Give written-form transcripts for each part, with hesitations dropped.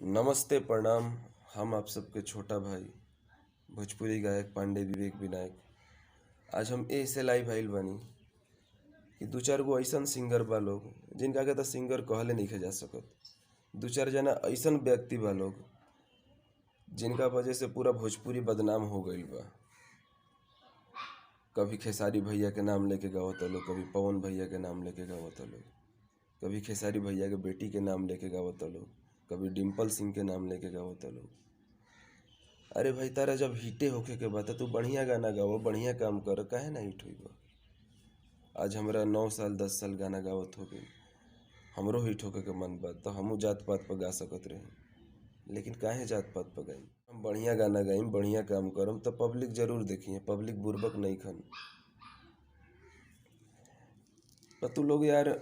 नमस्ते प्रणाम। हम आप सबके छोटा भाई भोजपुरी गायक पांडे विवेक विनायक। आज हम एसे लाइव आइल बानी कि दू चार गो ऐसन सिंगर बा लोग जिनका के त सिंगर कहले नइखे जा सकत। दू चार जना ऐसन व्यक्ति बा लोग जिनका वजह से पूरा भोजपुरी बदनाम हो गईल बा। कभी खेसारी भैया के नाम लेके गावता लोग, कभी पवन भैया के नाम लेके गावता लोग, कभी खेसारी भैया के बेटी के नाम लेके गावता लोग, कभी डिम्पल सिंह के नाम लेके गावता लोग। अरे भाई तारा जब हिटे होखे के बा त तू बढ़िया गाना गाव, बढ़िया काम कर, काहे ना हिट होइबा। आज हमरा 9 साल 10 साल गाना गावत हो गइल, हमरो हिट होखे के मन बा त हमहू जात पात पर गा सकत रही, लेकिन काहे जात पात पर गाई। हम बढ़िया गाना गाइम, बढ़िया काम करम त पब्लिक जरूर देखी, पब्लिक बुरबक नइखन। पर तू लोग यार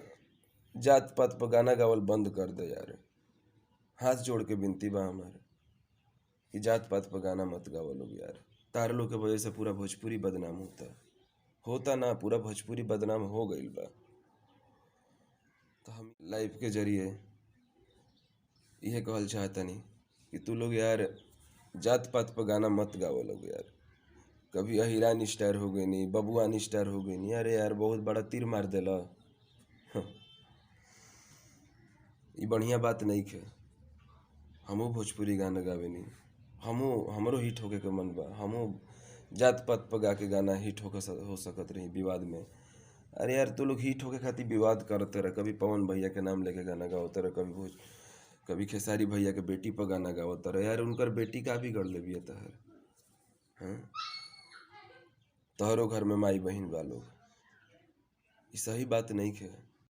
जात पात पर गाना गावल बंद कर दे यार। हाथ जोड़ के विनती बा हमार कि जात पात पर गाना मत गावा लोग यार। तार लोग के वजह से पूरा भोजपुरी बदनाम होता होता ना, पूरा भोजपुरी बदनाम हो गईल बा। तो हम लाइव के जरिए इहे कहल चाहतनी कि तू लोग यार जात पात पर गाना मत गावा लोग यार। कभी अहिरान स्टार हो गई, बबुआन स्टार हो गई, अरे यार बहुत बड़ा तीर मार देला। ई बढ़िया बात नहीं खे। हमहू भोजपुरी गाना गावेनी, हमहू हमरो हिट होके के मन बा, हमहू जात पात पर गा के गाना हिट होके हो सकत रही विवाद में। अरे यार तू लोग हिट होके खातिर विवाद करते रह, कभी पवन भैया के नाम लेके गाना गावत रह, कभी भोज कभी खेसारी भैया के बेटी पर गाना गावत रह। यार उनकर बेटी का बिगड़ ले बिया तहर, हाँ तोहरो घर में माई बहिन बा लोग। ई सही बात नहीं खे।